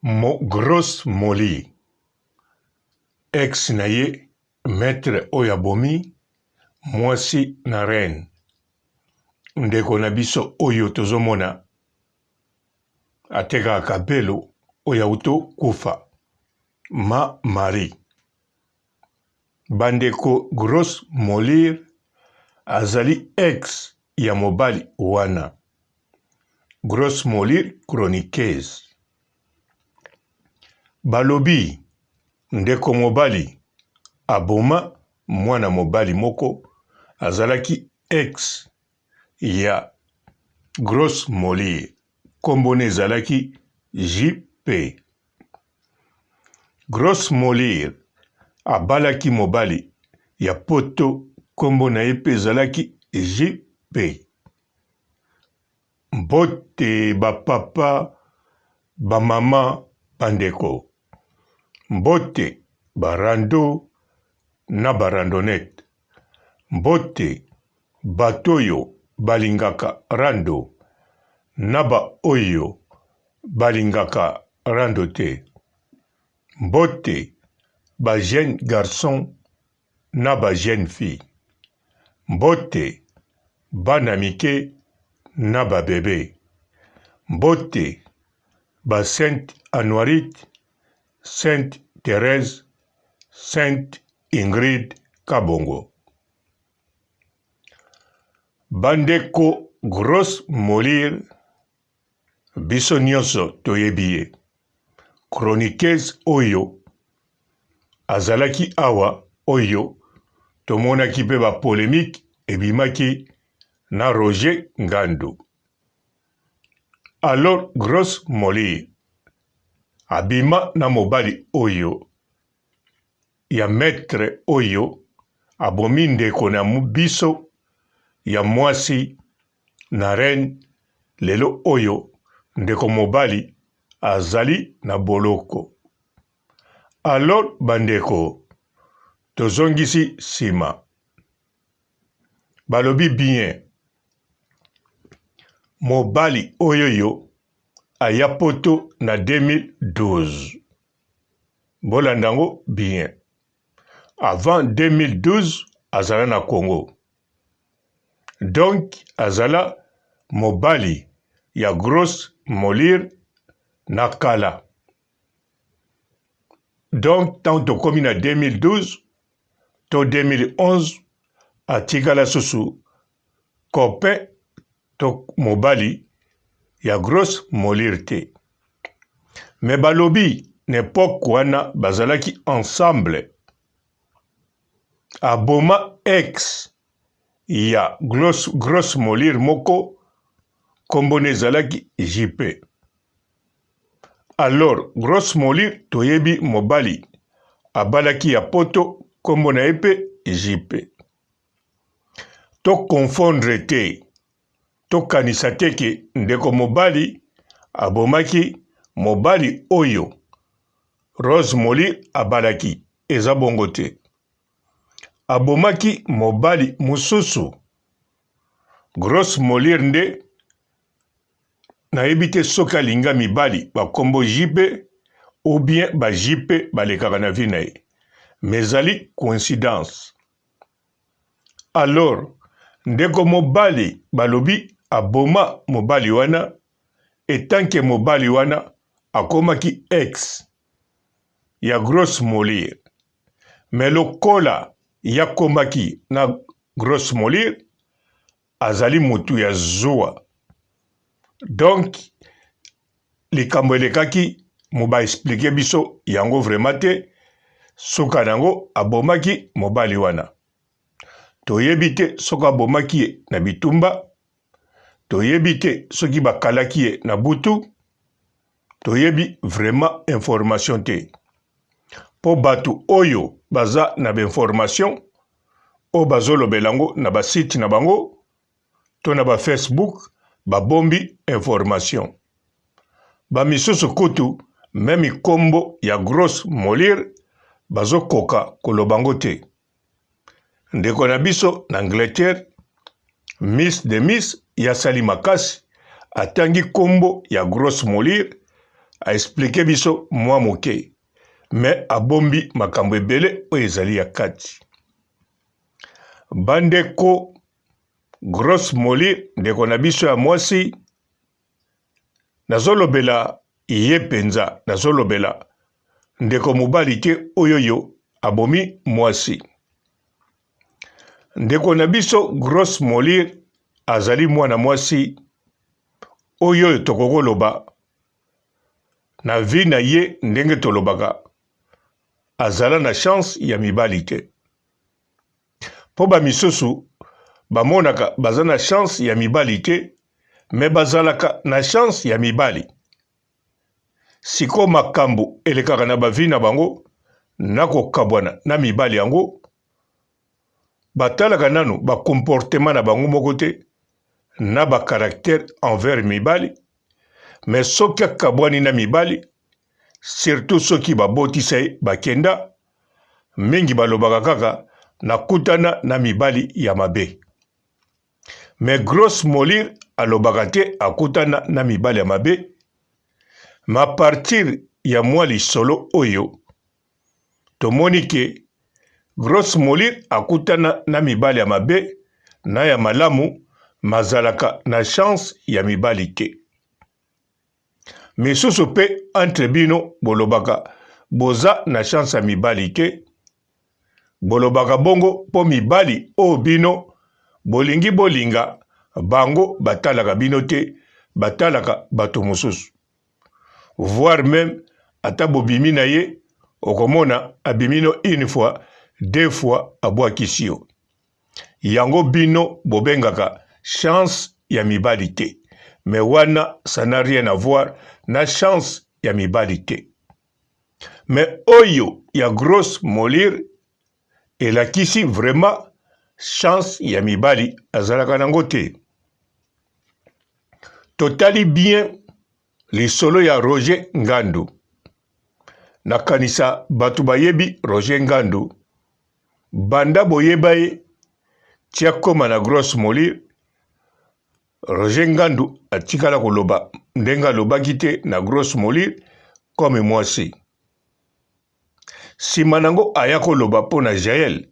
Mo grosse Molly ex na ye maitre oyo abomi mwasi na reine ndeko na biso oyo tozomona atekaka kabelo oyo auto kufa ma Marie bandeko grosse Molly azali ex ya mobali wana grosse Molly chroniqueuse balobi ndeko mobali aboma mwana mobali moko azalaki ex ya grosse Molly kombo na ezalaki JP. Grosse Molly abalaki mobali ya poto kombo na ye mpe ezalaki JP. Mbote ba papa, ba mama, ba ndeko. Mbote ba rando na ba randonnette. Mbote bato oyo balingaka rando na ba oyo balingaka rando te. Mbote ba jeunes garçons na ba jeunes filles. Mbote bana mike na ba bebe. Mbote ba Sainte Anuarite, Sainte Therèse, Sainte Ingrid Kabongo. Bandeko Grosse Molire biso nyonso toyebi ye. Chroniqueuse oyo azalaki awa oyo tomonaki mpe ba polemique ebimaki na Roger Ngandu. Alors Grosse Molire abima na mobali oyo ya maitre oyo abomi ndeko na biso ya mwasi na reine lelo oyo ndeko mobali azali na boloko. Alors bandeko tozongisi sima balobi bien mobali oyoyo aya poto na 2012 bolanda yango bien avant 2012 azala na Congo donc azala mobali ya grosse molire na kala donc ntango tokomi na 2012 to 2011 atikala susu copain to mobali ya grosse molire te me balobi na epoque wana bazalaki ensemble aboma ex ya grosse, grosse molire moko nkombo na ezalaki JP. Alors grosse molire toyebi mobali abalaki ya poto nkombo na ye mpe JP. To confondre te, tokanisa te ke ndeko mobali abomaki mobali oyo Rose Molire abalaki. Eza bongo te. Abomaki mobali mosusu. Grosse Molire nde nayebi te soki alinga mibali ba kombo JP ou bien ba JP balekaka na vie na ye. Mais ezali coïncidence. Alors ndeko mobali balobi aboma mobali wana etant que mobali wana akomaki ex ya grosse molire mais lokola ye akomaki na grosse molire azali mutu ya zuwa donc likambo elekaki mo ba explique biso yango vraiment te suka na yango abomaki mobali wana toyebi te soki abomaki ye na bitumba toyebi te soki bakalaki ye na butu toyebi vraiment information te mpo bato oyo baza na bainformation oyo bazolobela yango na basite na bango to na ba Facebook babombi information. Ba misusu kutu meme kombo ya grosse molire bazokoka koloba yango te. Ndeko na biso na Angleterre Miss de Miss ye asali makasi atangi kombo ya grosse molire. A expliquer biso mwa moke mais abombi makambo ebele oyo ezali ya kati. Bandeko, Grosse Molly ndeko na biso ya mwasi, nazolobela ye mpenza, nazolobela ndeko mobali te oyoyo abomi mwasi. Ndeko na biso Grosse Molly azali mwana mwasi oyoyo tokoki koloba na vie na ye ndenge tolobaka azala na chance ya mibali te. Mpo ba misusu bamonaka baza na chance ya mibali te mais bazalaka na chance ya mibali. Sikoyo makambo elekaka na ba vie na bango na kokabwana na mibali yango, batalaka nanu ba comportement na bango moko te na ba caractère envers mibali, mais soki akabwani na mibali surtout soki babotisa ye bakenda, mingi balobaka kaka nakutana na mibali ya mabe. Mais Grosse Molire alobaka te akutana na mibali ya mabe, mais à partir ya mwa lisolo oyo tomoni ke Grosse Molire akutana na mibali ya mabe na ya malamu, mazalaka na chance ya mibali te. Misusu pe entre bino bolobaka boza na chance ya mibali te, bolobaka bongo po mibali oyo bino bolingi bolinga bango batalaka bino te, batalaka bato mosusu. Voir meme ata bobimi na ye okomona abimi no une fois, deux fois abwakisi yo. Yango bino bobengaka chance ya mibali te mais wana ça n'a rien à voir na chance ya mibali te. Mais oyo ya grosse molire elakisi vraiment chance ya mibali azalaka nango te. Totali bien lisolo ya Roger Ngandu. Nakanisa bato bayebi Roger Ngandu banda boyeba ye ti akoma na grosse molire. Roger Ngandu atikala koloba ndenge alobaki te na grosse molire comme mwasi. Sima nango aya koloba mpo na Jael,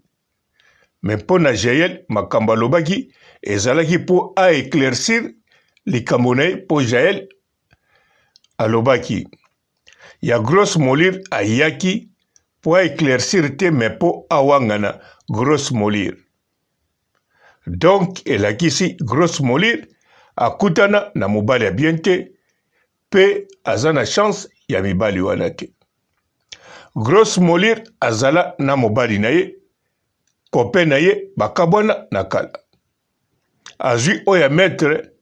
mais mpo na Jael makambo alobaki ezalaki mpo a eclaircir likambo na ye mpo Jael alobaki ya grosse molire ayaki mpo a eclaircir te mais mpo awangana grosse molire. Donc elakisi grosse molire akutana na mobali ya bien te pe aza na chance ya mibali wana te. Grosse molire azala na mobali na ye, copain na ye, bakabwana na kala. Azwi oyo ya maitre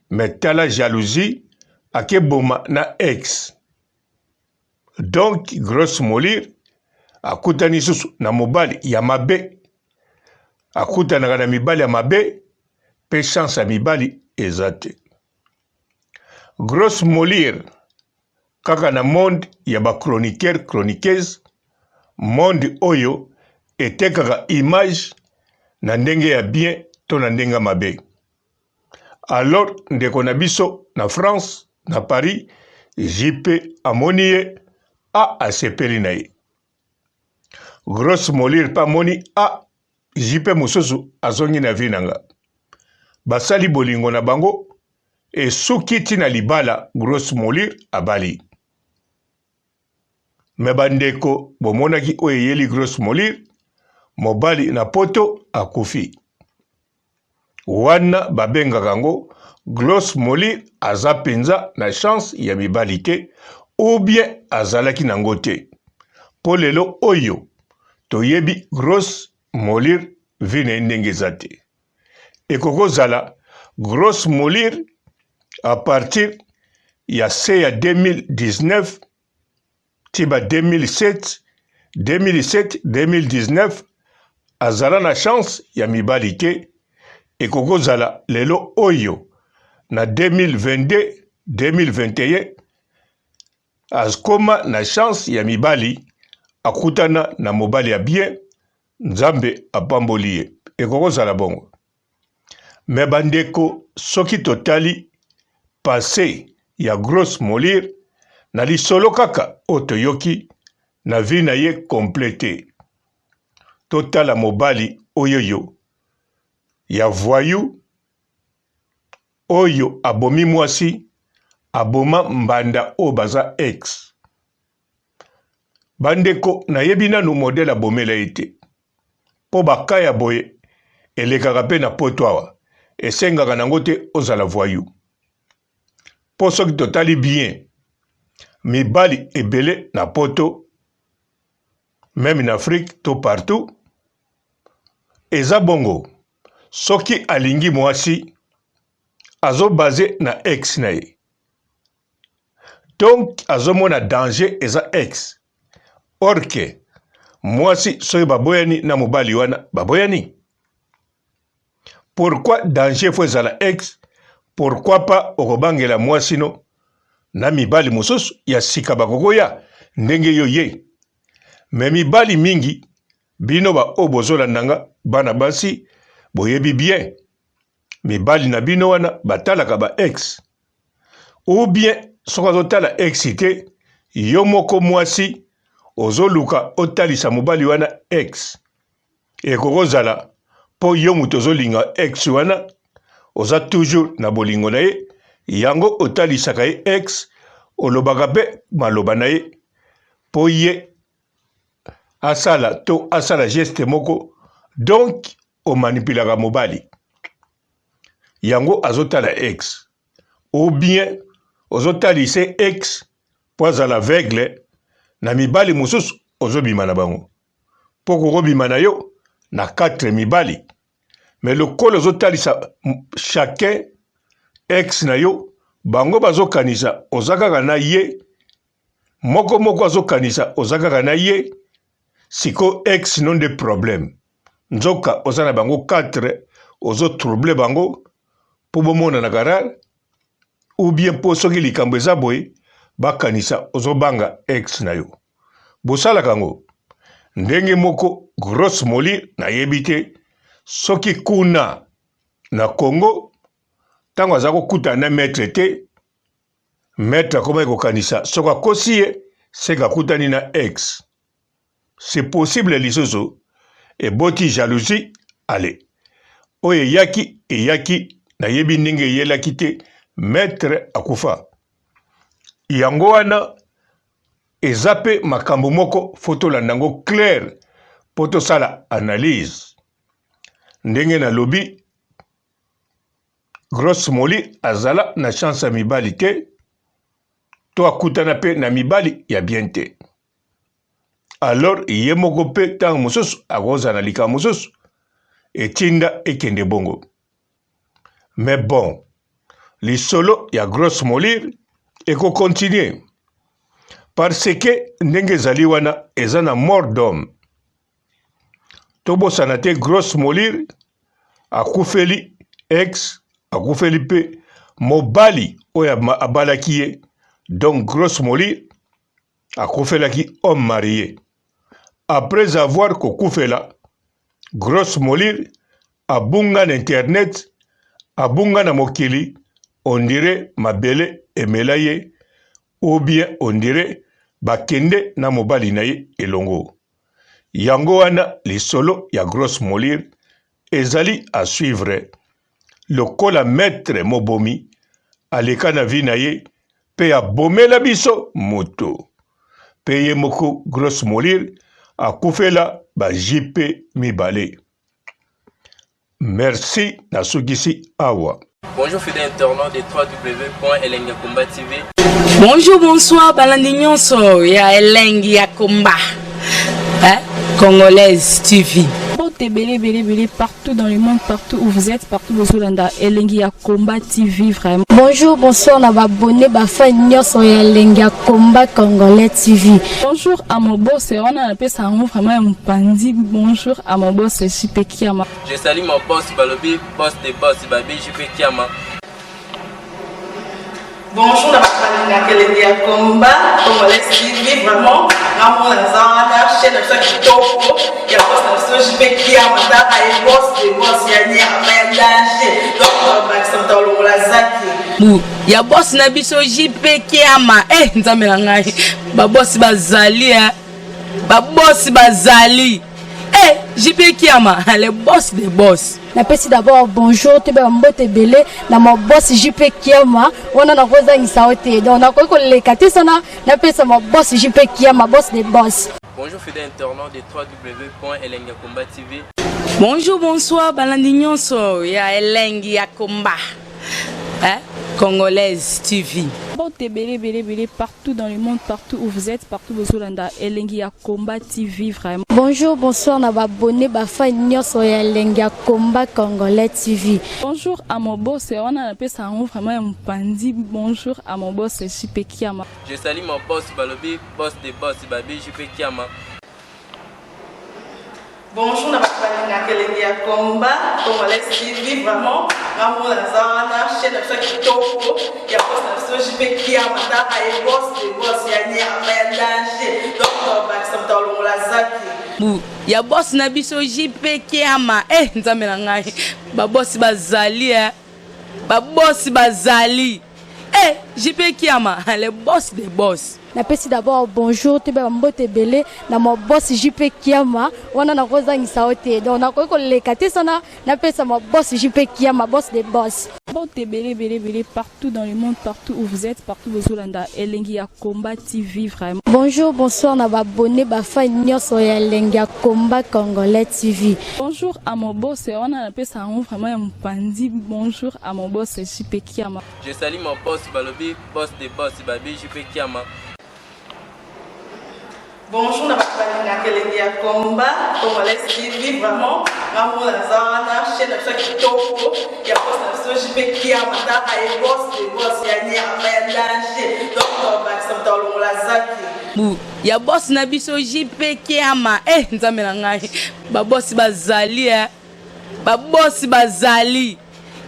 mais tala jalousie ake boma na ex. Donc grosse molire akutani lisusu na mobali ya mabe, akutanaka na mibali ya mabe pe chance ya mibali eza te. Grosse molire kaka na monde ya ba chroniqueur chroniqueuse, monde oyo etekaka image na ndenge ya bien to na ndenge ya mabe. Alors ndeko na biso na France na Paris JP amoni ye a asepeli na ye. Grosse molire pe amoni a JP mosusu azongi na vie na nga. Basali bolingo na bango esuki ti na libala grosse molire abali. Mais bandeko bomonaki oyo eyeli grosse molire, mobali na poto akufi. Wana babengaka yango Gloss Molly aza penza na chance ya mibali te ou bien azalaki nango te po lelo oyo toyebi Grosse Molire vie na ye ndenge eza te. Ekoki kozala Grosse Molire à partir ya se ya 2019 ti ba 2007, 2007, 2019 azala na chance ya mibali te, ekoki kozala lelo oyo na 2022, 2021 akoma na chance ya mibali, akutana na mobali ya bien, Nzambe apamboli ye, ekoki kozala bongo. Mais bandeko soki totali passe ya grosse molire. Na lisolo kaka oyo toyoki na vie na ye complet te. Totala mobali oyoyo ya voyou oyo abomi mwasi aboma mbanda oyo baza ex. Bandeko nayebi nanu modèle abomela ye te po ba cas ya boye elekaka pe na poto awa esengaka nango te ozala voyou. Po soki totali bien mibali ebele na poto meme na Afrique to partout eza bongo soki alingi mwasi azo base na ex na ye donc azomona danger eza ex or que mwasi soki baboyani na mobali wana baboyani pourquoi danger fo ezala ex pourquoi pas okobangela mwasi no na mibali mosusu ya sika bakokoya ndenge yo ye me mibali mingi bino ba oyo bozolanda nga bana basi boyebi bien mibali na bino wana batalaka ba ex ou bien soki azotala ex te yo moko mwasi ozoluka otalisa mobali wana ex Ekoki kozala po yo moto ozolinga ex wana oza toujours na bolingo na ye yango otalisaka ye ex olobaka pe maloba na ye po ye asala to asala geste moko donc omanipulaka mobali yango azotala ex ou bien ozotalise ex po azala aveugle na mibali mosusu ozobima na bango mpo kokobima na yo na 4 mibali me lokola ozotalisa chacun ex na yo bango bazokanisa oza kaka na ye moko moko azokanisa oza kaka na ye sikoyo ex no nde problème nzoka oza na bango 4 ozo trouble bango mpo bomonanaka rare ou bien mpo soki likambo eza boye bakanisa ozobanga ex na yo Bosalaka yango ndenge moko grosse molir nayebi te soki kuna na Congo ntango aza kokutana na maître te maître akomaki kokanisa soki akosi ye seke akutani na ex c'est possible lisusu eboti jalousie ale oyo eyaki eyaki nayebi ndenge eyelaki te maître akufa yango wana Eza pe makambo moko faut tolanda yango clair po tosala analyse. Ndenge nalobi Grosse Molly azala na chance ya mibali te to akutana pe na mibali ya bien te. Alors ye moko pe tango mosusu akozala na likambo mosusu etinda ekende bongo. Mais bon, lisolo ya grosse molire eko continuer parce que ndenge ezali wana eza na mort d'homme. Tobosana te grosse molire akufeli ex akufeli mpe mobali oyo abalaki ye donc grosse molire akufelaki homme marie après avoir kokufela grosse molire abunga na internet abunga na mokili on dirait mabele emela ye ou bien on dirait bakende na mobali na ye elongo yango wana lisolo ya grosse molire ezali à suivre lokola maître mobomi aleka na vie na ye pe abomela biso moto pe ye moko grosse molire akufela ba JP mibale Merci nasukisi awa. Bonjour fidèle internaute de www.elengiyakomba TV. Bonjour, bonsoir, balandi nyonso ya Elengi ya Komba. Hein? Congolaise TV. Mbote ebele ebele ebele partout dans le monde, partout où vous êtes, partout bozolanda Elengi ya Combat TV vraiment. Bonjour, bonsoir na ba abonné ba fan nyonso ya Elengi ya Combat Congolais TV. Bonjour à mon boss, wana napesa yango vraiment ya mopanzi. Bonjour à mon boss JP Kiama. Je salue mon boss balobi boss de boss babi JP Kiama. Bonjour na bato balingaka elengi ya combat congolais TV vraiment ngamona naza wana chaîne na biso ya kitoko ya boss na biso JP Kiama tala ye boss de boss ya nyama ya danger donc bakisa moto alongola zaki. Bu ya boss na biso JP Kiama. Eh nzambe na ngai. Ba boss bazali eh. Ba boss bazali. Eh JP Kiama, le boss des boss. Napesi d'abord bonjour toyeba bambote ebele na ma boss JP Kiama wana nakozangisa yo te donc nakoki koleka te sana napesa ma boss JP Kiama, boss des boss. Bonjour fidèles internautes de www.elengiyakomba TV. Bonjour, bonsoir balandi nyonso ya Elengi ya Combat, hein? Congolaise TV. Mbote ebele ebele ebele partout dans le monde, partout où vous êtes, partout bozolanda Elengi ya Combat TV vraiment. Bonjour, bonsoir na baabonnés, bafans nyonso ya Elengi ya Combat Congolais TV. Bonjour à mon boss, wana napesa yango vraiment ya mopandi. Bonjour à mon boss JP Kiama. Je salue mon boss balobi boss de boss babi JP Kiama. Bonjour na bato balingaka Elengi ya Combat Congolais TV. Vraiment ngamona naza wana, chaîne na biso ya kitoko ya boss na biso JP Kiama, taka ye boss de boss ya nyama ya danger. Donc bakisa moto alongola zaki. Bu ya boss na biso JP Kiama. Eh nzambe na ngai. Ba boss bazali eh. Ba boss bazali. Eh JP Kiama, le boss des boss. Napesi d'abord bonjour toyeba bambote ebele na ma boss JP Kiama wana nakozangisa yo te donc nakoki koleka te sana napesa ma boss JP Kiama, boss des boss. Mbote ebele ebele ebele partout dans le monde, partout où vous êtes, partout bozolanda Elengi ya Combat TV vraiment. Bonjour, bonsoir na baabonnés, bafans nyonso ya Elengi ya Combat Congolais TV. Bonjour à mon boss, wana napesa yango vraiment ya mopandi. Bonjour à mon boss JP Kiama. Je salue mon boss balobi boss de boss babi JP Kiama. Bonjour na bato balingaka Elengi ya Combat Congolais TV. Vraiment ngamona naza wana, chaîne na biso ya kitoko ya boss na biso JP Kiama, taka ye boss de boss ya nyama ya danger. Donc bakisa moto alongola zaki. Bu ya boss na biso JP Kiama. Eh nzambe na ngai. Ba boss bazali eh. Ba boss bazali.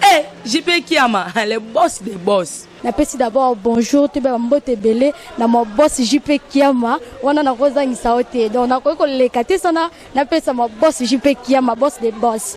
Eh JP Kiama, le boss des boss. Napesi d'abord bonjour toyeba bambote ebele na ma boss JP Kiama wana nakozangisa yo te donc nakoki koleka te sana napesa ma boss JP Kiama, boss des boss.